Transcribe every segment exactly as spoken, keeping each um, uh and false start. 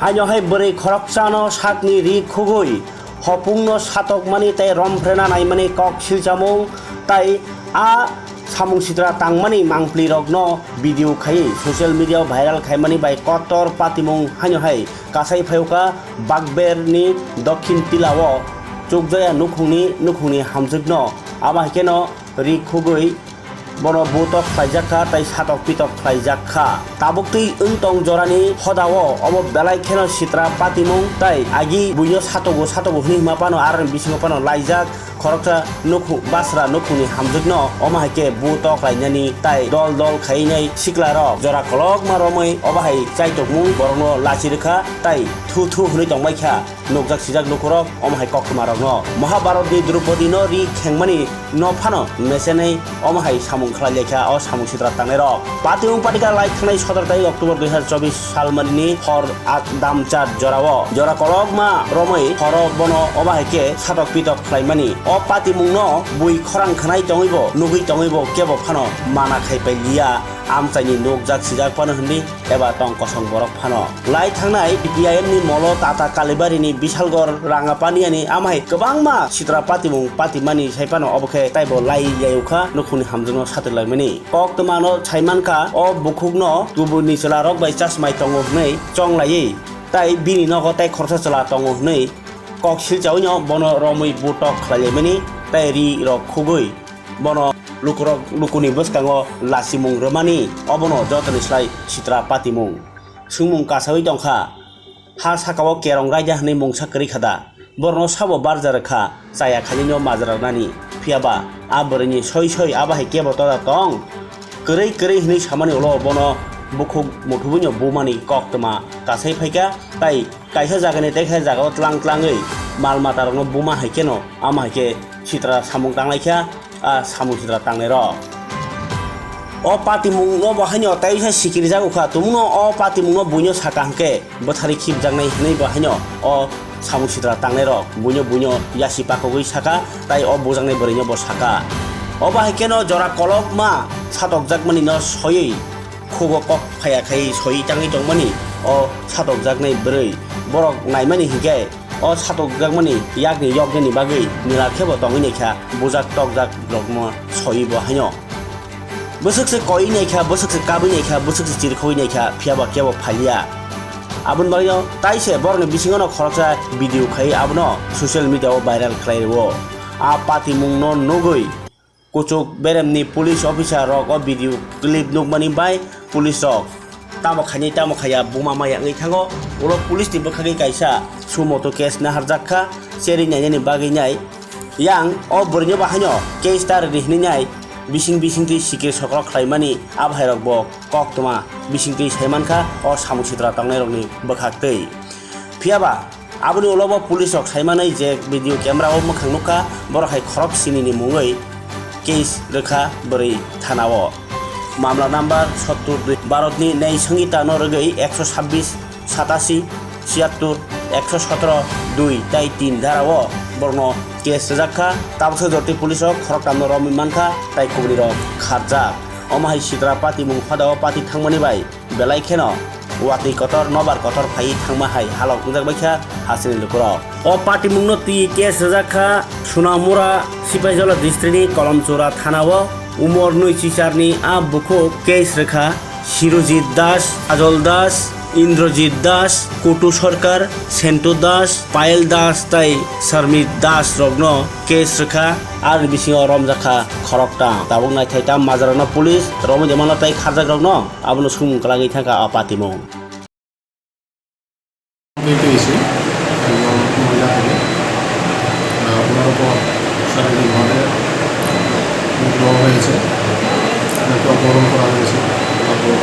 Haino hai bwrwi khoroksano sakni ri khugwi hopungno satokmani tei romphre na naimani kok silchamung tei a samung sitra tangmani mangpli rokno video khaiwi social media o viral khaimani bai kotor patimung haino hai kasai phaiwkha Bakberni Dokhin Tilao Chukjaya nukhungni nukhungni hamjwkno, abo hai kheno ri khugwi bono butok khlaijak kha tei satok pitok khlaijak kha. Tabuk twi wng tong jorani hodao obo belai kheno sitra patimung tei agi buino satogo satogo hwnwi hima phano aroni bisingo phano laijak khoroksa nukhung basra nukhungni hamjwkno omo hai khe butok khlainani tei dol dol khainai siklarok jora kolokma romwi obo hai chaitokmung borokno lachi rwkha tei thu thu hwnwi tongbai kha. Nukjak sijak lukurok omo hai koktwmarokno Mahabharatni Drupadi no ri khengmani no phano mesenai omo hai samung khlai laikha o samung sitra tangnairok. Patimung patika lai thangnai sotoro tarik October dui hazar chobbish salmanini hor a damchar jorao jora kolokma romwi horo bono obo hai khe satok pitok khlaimani. O patimungno bui khorang khwnai tongwibo nugwi tongwibo kebo phano mana khai pai liya. Amchaini nukjak sijak phano hwnwi eba tong kosong borok phano. Lai thangnai P P I M ni molo Tata Kalibari ni Bisalgor Rangapaniani amhai kwbangma sitra patimung patimani sai phano obo khe taibo lai yaukha nukhungni hamjwkno satwk laimani. Koktwmano sai mankha o bukhukno kubuni chwlarok bai chasmai tongo hwnwi chong laiwi tai bini nogo tai khoroksa chwla tongo hwnwi kok silchaui no bono romwi butok khlai laimani tai ri rok khugwi bono lukurok lukuni bwskango lachimung rwmani obono jotoni slai sitra patimung. Swngmung kasaui tongkha, ha sakao kerong raida hwnwi mungsa kwrwi kha da? Borokno sabo barja rwkha, chaya khalino majra rwnani. Phiyaba a bwrwini soi soi abo hai kebo toda tong? Kwrwi kwrwi hwnwi samani ulo bono bukhuk muthubuino bumani koktwma kasai phaikha, tai kaisa jagani tei kaisa jagao tlang tlangwi mal matarokno buma hai kheno ama hai khe sitra samung tanglaikha, a samung sitra tangnairok. O patimungno bo haino tei khe sikirjak wngkha, tumungno o patimungno buino saka hwnkhe bwtharwi khibjaknai hwnwi bo haino o samung sitra tangnairok buino buino yasi pakogwi saka, tai o bujaknai bwrwino bo saka. Obo hai kheno jora kolokma satokjakmani no soiwi khugo kok phaiya khai soi tangwi tongmani o satokjaknai bwrwi borok naimani hinkhe o satokjakmani yakni yoknani bagwi nila khebo tongwi naikha bujak tokjak rokno soiwi bo haino. Bwswk se koi naikha, bwswk se kabwi naikha, bwswk se chirkhogwi naikha, phiyaba kebo phaliya. Aboni bagwino taise borokni bisingono khoroksa video khai abono social media o viral khlai rwo. A patimungno nugwi kuchuk beremni police officer rok o video clip nukmani bai police rok tamo khainai tamo khaiya buma maya wngwi thango. Ulo police ni bwkhagwi kaisa sumoto case naharjak kha, cherwi nainani bagwi nai yang o bwrwino bahaino case ta rwdi hwnwi nai bising bisingtwi sikir sokrok khlaimani a bhairok bo koktwma bisingtwi saimankha o samung sitra tongnairokni bwkhaktwi. Phiyaba aboni ulo bo police rok saimanai je video camera o mwkhang nukha, borok hai khorok sinini mungwi case rwkha bwrwi thana o. Mamla number sottur dui, Bharatni Nyay Sanhita no rwgwi ekso sabbish, satasi, chiyattur, ekso sotoro, dui tai tin dhara o borokno case rwjak kha. Tabuksa jotoi police rok khoroktamno romwi mankha tai kubuni rok kharjak. Omo hai sitra patimung hodao pati thangmani bai belai kheno watwi kotor nobar kotor phaiwi thangma hai halok wngjak bai kha hasteni lukurok. O patimungno twi case rwjak kha Sonamura Sipahijala district ni Kolomchura thana o umor nui chicharni a bukhuk case rwkha Sirojit Das, Ajol Das, Indrajit Das, Kutu Sarkar, Sentu Das, Payal Das tai Sarmit Das rokno case rwkha, aroni bisingo romjakha khoroktham. Tabuk naithai tam majra no police romwi de mano tei kharjak rokno abono sumung kwlangwi thangkha a patimung. Date হয়েছে একজন মহিলা থেকে। আহ, ওনার উপর শারীরিকভাবে নিগ্রহ হয়েছে, ওনাকে অপহরণ করা হয়েছে, তারপর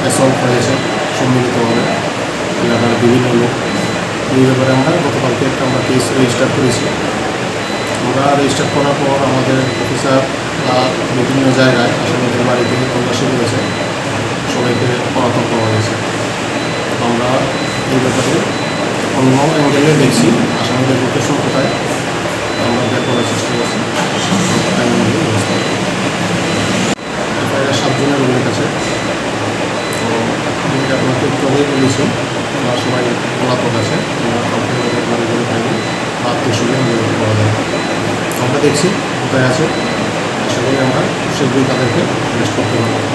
অ্যাসল্ট হয়েছে সম্মিলিতভাবে এলাকার বিভিন্ন লোক। এই ব্যাপারে আমরা গতকালকে একটা আমরা কেস রেজিস্টার করেছি। আমরা রেজিস্টার করার পর আমাদের অফিসার বা বিভিন্ন জায়গায় আসামিদের বাড়িতে তল্লাশি করেছে, সবাইকে পলাতক পাওয়া গেছে। আমরা এই ব্যাপারে অন্য অ্যাঙ্গেলে দেখছি, আসামিদের লোকেশন কোথায়, আমরা বের করার চেষ্টা করছি। আইন অনুযায়ী ব্যবস্থা নেব। এফআইআর সাতজনের উল্লেখ আছে। তো আমি আপনাকে একটু আগেই বলেছি, সবাই পলাতক আছে, আমরা কাউকে বাড়ি বাড়ি পাইনি, আত্মীয় স্বজন নিয়ে পাওয়া যায়। আমরা দেখছি কোথায় আছে, আশা করি আমরা শীঘ্রই তাদেরকে অ্যারেস্ট করতে পারবো।